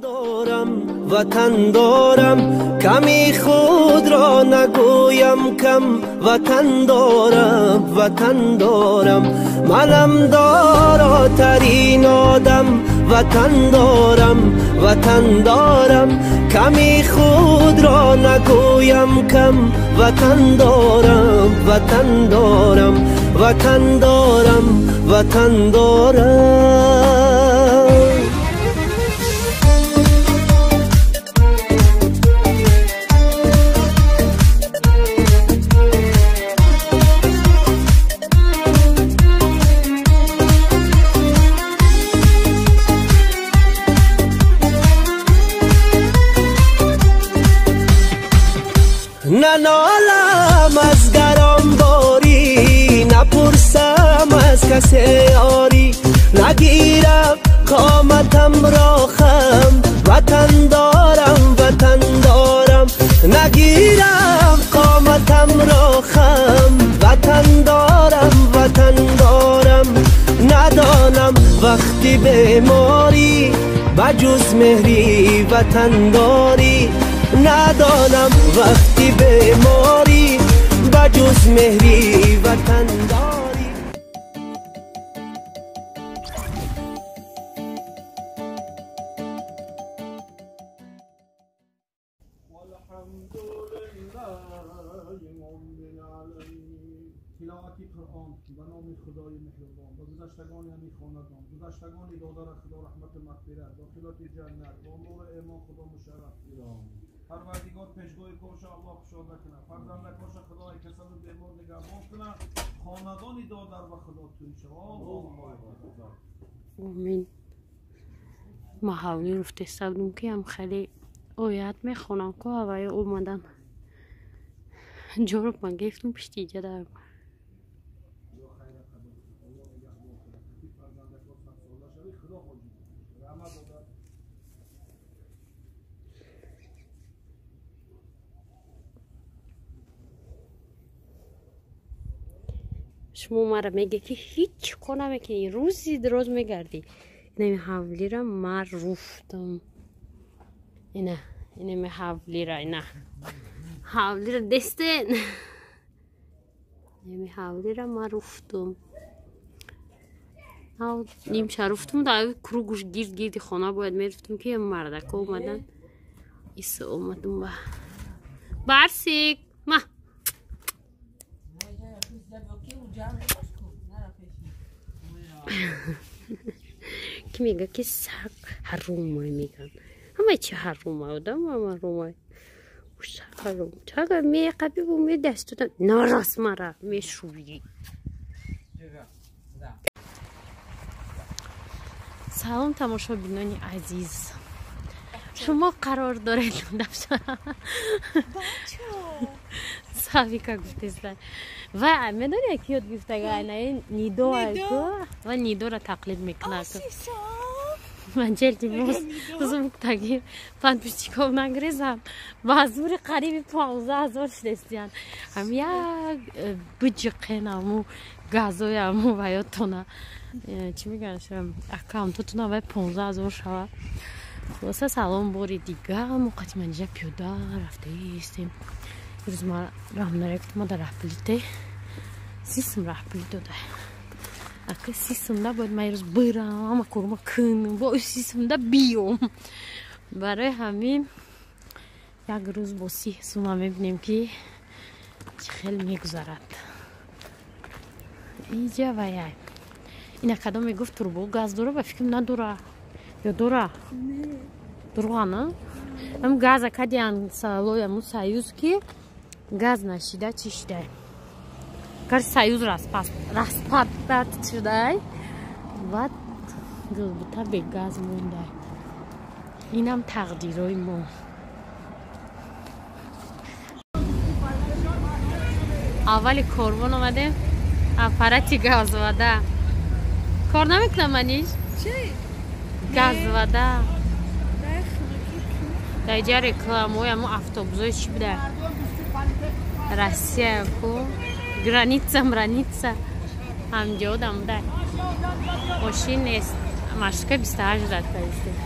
Дорам, ватан дорам, ками худро нагӯям кам. Ватан дорам, ватан дорам, манам доротарин одам. Ватан дорам, ватан дорам, ками худро нагӯям кам. Ватан дорам, ватан дорам, ватан дорам, ватан дорам. Нанолам аз гаронборӣ, напурсам аз касе ёрӣ, нагирам қоматамро хам. Ватан дорам, ватан дорам, нагирам қоматамро хам. Ватан дорам, ватан дорам, надонам вақти беморӣ, ба ҷуз меҳри ватандорӣ. Надонам вақти беморӣ, ба ҷуз меҳри ватандорӣ. Тиловати Қуръон ба номи Худои меҳрубон. Ба гузаштагони ҳамин хонадон, гузаштагони додара Худо раҳмату мағфират, дохилоти ҷаннат, бо нури эмон Худо мушарраф. Парвардигор пешгоҳи корша Аллоҳ кушода кунад, фарзандакоша Худои касалу бемор нигаҳбон кунад, хонадони додар ба Худо тун шавад. Омин. Ма ҳавлӣ руфтеста будум, ки ам хеле оят мехонам ку ҳаваё омадан. Ҷороб ман гирифтум пишти иҷа дарам. Шумо мара меге, ки ҳеҷ кор намекунӣ, рӯзи дароз мегардӣ. Инами ҳавлира ма руфтам. Ина, инами ҳавлира, ина ҳавлира дестен. Инами ҳавлира ма руфтум. Нимша руфтум, да кругуш гирд гирди хона бояд меруфтум, ки мардако омадан. Исо омадум ба Барсик ма. Ки мега, ки саг ҳарумай меган. Ҳамаи чи ҳарумай, одам ҳам ҳарумай. Саг ҳарум. Чага меқабибу медастуда нарас мара мешӯӣ. Салом, тамошобинони азиз. Шумо қарор доред Савика гуфтеста. Ва медони, ки ёд гирифтага айнаи Нидо ва Нидора тақлид мекунад. Манҷелтимос звуктаги подписчиков нагрезам. Ба зури қариби 15 000 шудестиян. Ҳам як биҷиқен аму газои аму ваётона. Чӣ мегӯян, аккаунтотона вай 15 000 шава. Хулоса, салом бори дига. Мо қати Манижа пиёда рафтаистем. Рӯз ма раҳмнаре гуфтам, ма дар раҳпулите 30 сум раҳпулӣ дода. Ака 30 сумда бояд ма ирӯз бирам, ама корма кунам, бо 30 сумда биём. Барои ҳамин як рӯз бо 30 сума мебинем, ки чӣ хел мегузарад. Иҷа ваяй. Ина кадом мегуфт, турбо газ дора, ба фикрам надора. Ё дора? Дурғана? Ам газа кадиан салои аму Союз, ки газ нашида, чӣ шидай? Кар Союз распад шудай. Баъд гулбута бегаз мондай. Инам тақдирои мо. Аввали корвон омадем, аппарати газвада кор намекунам, Маниш? Газвада дар иҷа рекламаҳои амо автобусҳои чӣ буда, Россия ку, граница мраница ҳамҷодам буда. Мошин нест, маршрутка 28 рафтаистем.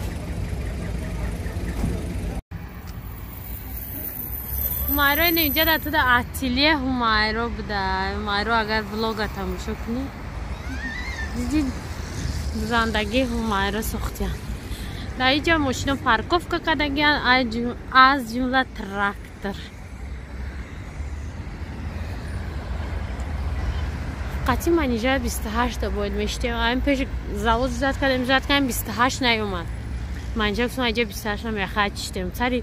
Ҳумайро ин инҷа дар туда ателие Ҳумайро буда. Ҳумайро агар влога тамошо кунӣ, диди дузандагии Ҳумайро сохтиян. Дар инҷа мошино парковка кардагиян, аз ҷумла трактор. Қати манижа 28 бояд мештем. Айн пеш завод зад кардем, 28 наёмад. Манижа гуфтам айҷа 28 намеяд, чиштем. Сари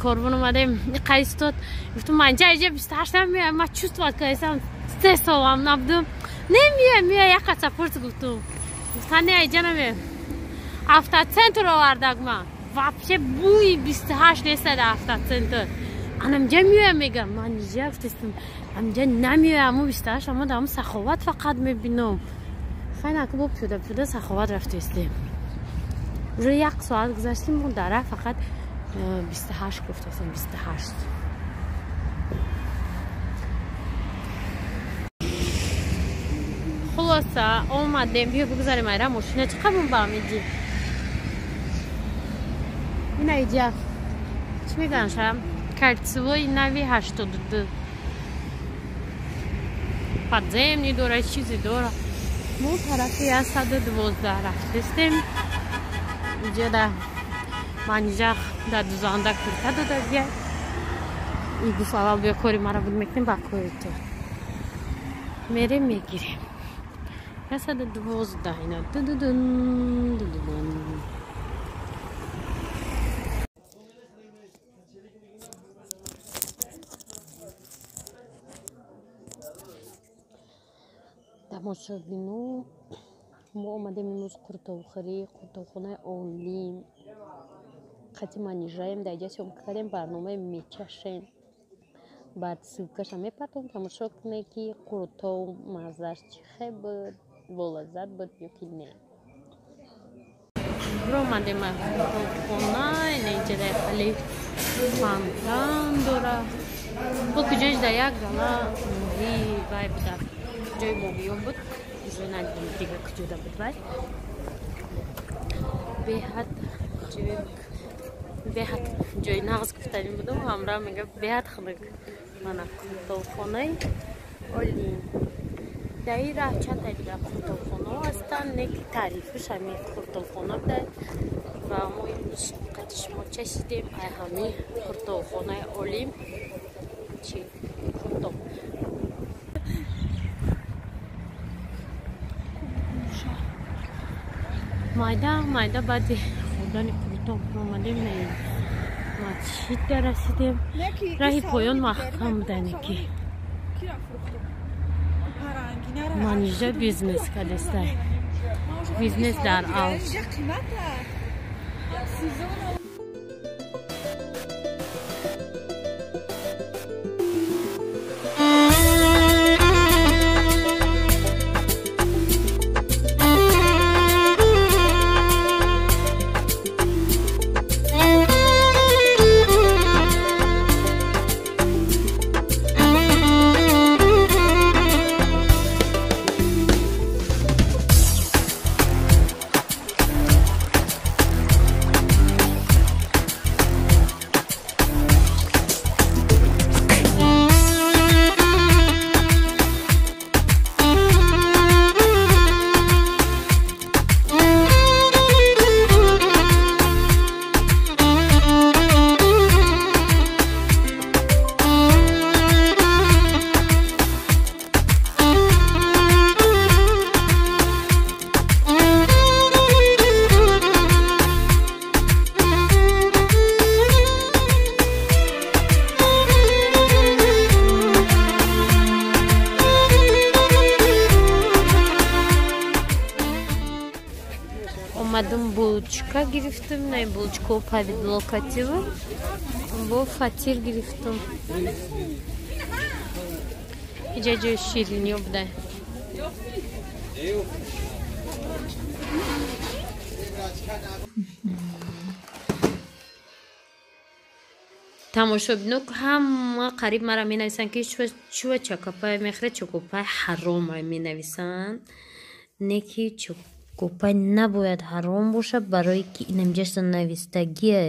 корвон омадем, қайстод. Гуфтам манижа айҷа 28 намеяд, ман чувствовать кардам, се солам набудам. Немеяд, меяд, як қасапурт гуфтам. Гуфтан не айҷа намеяд. Автоцентр овардак ман. Вообще бӯи 28 нест дар автоцентр. Анамҷа меоям мегам. Манижа гуфтастам. Амҷа намеоям, аму 28 ама дар саховат фақат мебинам. Хайна ку бо пиёда пиёда саховат рафтестем. Уже як соат гузаштем, мо дара фақат 28 гуфтастем, 28. Хулоса омадем, биё бигузарем айра мошина чӣ қабун ба миди. Ина иҷа. Чӣ мегӯян шам? Кольцевой нави 82. Подземный дора, чизи дора. Мо тарафи 112 рафтестем. Иҷа да манижа да дузанда курта додагия. И гуфт аввал биё кори мара буд мекунем, ба кори ту. Мерем мегирем. 112 ина. Дудудун, дудудун. Тамошобино, мо омадем имрӯз қуртовхӯрӣ, қуртовхонаи Олим. Қати манижаем, дар иҷа съёмка кардем, барномаи мечашем. Баъд ссылкаша мепартом, тамошо кунед, ки қуртов маззаш чӣ хел буд, болаззат буд ё ки не. Омадем аз қуртовхона, ина иҷа дар хали фонтан дора. Бо куҷош дар як гала моҳӣ вай буда. Ҷои моҳиён буд, уже надидем дига куҷода буд вай. Беҳад ҷои нағз гуфтанӣ будум, ҳамроҳ мега беҳад хунук. Мана қуртовхонаи Олим. Дар ин раҳ чанд та дигар қуртовхонаҳо ҳастанд, не ки таърифиш ҳамин қуртовхона буда ва мо имрӯз қати шумо чашидем ай ҳамин қуртовхонаи Олим. Чи қуртов. Майда майда баъди хӯрдани қуртов омадем масҷид расидем. Раҳи поён маҳкам будане ки манижа бизнес кардеста. Бизнес дар авҷ. Омадам булочка гирифтам, на булочку повидло катила, бо фатир гирифтам. Иҷа ҷои ширинӣ буда. Тамошобино ҳама қариб мара менависанд, ки чува чокопай мехӯрад, чокопай ҳаром менависанд. Не ки чокопай набояд ҳаром бошад, барои ки инамҷашта навистагие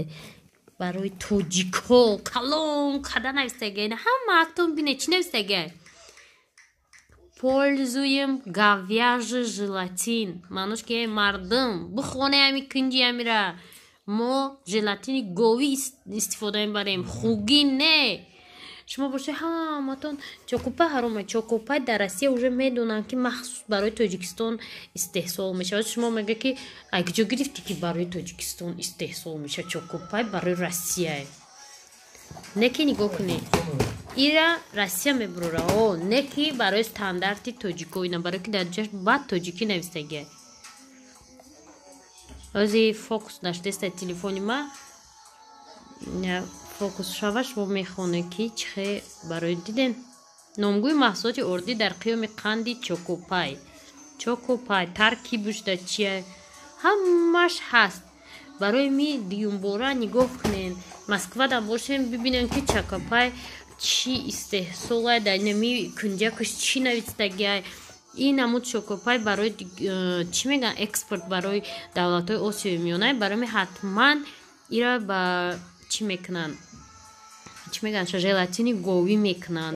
Барои тоҷикҳо калон када навистага. Ҳама актон бине, чӣ навистага: «Пользуем говяжий желатин». Маънош ки, мардум, бихоне ами кунҷи амира: мо желатини говӣ истифода мебарем, хугӣ не. Шумо боше, ҳаматон чокопай ҳарома. Чокопай дар Россия уже медонанд, ки махсус барои Тоҷикистон истеҳсол мешавад. Шумо мега, ки ай куҷо гирифтӣ, ки барои Тоҷикистон истеҳсол мешавад? Чокопай барои Россия не, ки нигоҳ кунед, ира Россия мебурора, о не, ки барои стандарти тоҷико ина, барои ки дар ҷаш бад тоҷикӣ навистагия. Ози фокус наштеста телефони ма, фокус шава, шумо мехонед, ки чихе барои диден. Номгӯи маҳсулоти ордӣ дар қиёми қанди чокопай, чокопай таркибушда чия, ҳамаш ҳаст. Барои ми дуюмбора нигоҳ кунен, Москвада бошем, бибинем, ки чокопай чӣ истеҳсолай, дар инами кунҷакаш чӣ навистагиай. Ин намуд чокопай барои чӣ мегӯянд, экспорт барои давлатҳои Осиёи Миёна. Барои ми ҳатман ира ба чӣ мекунанд, чӣ мегӯянд, желатини говӣ мекунанд.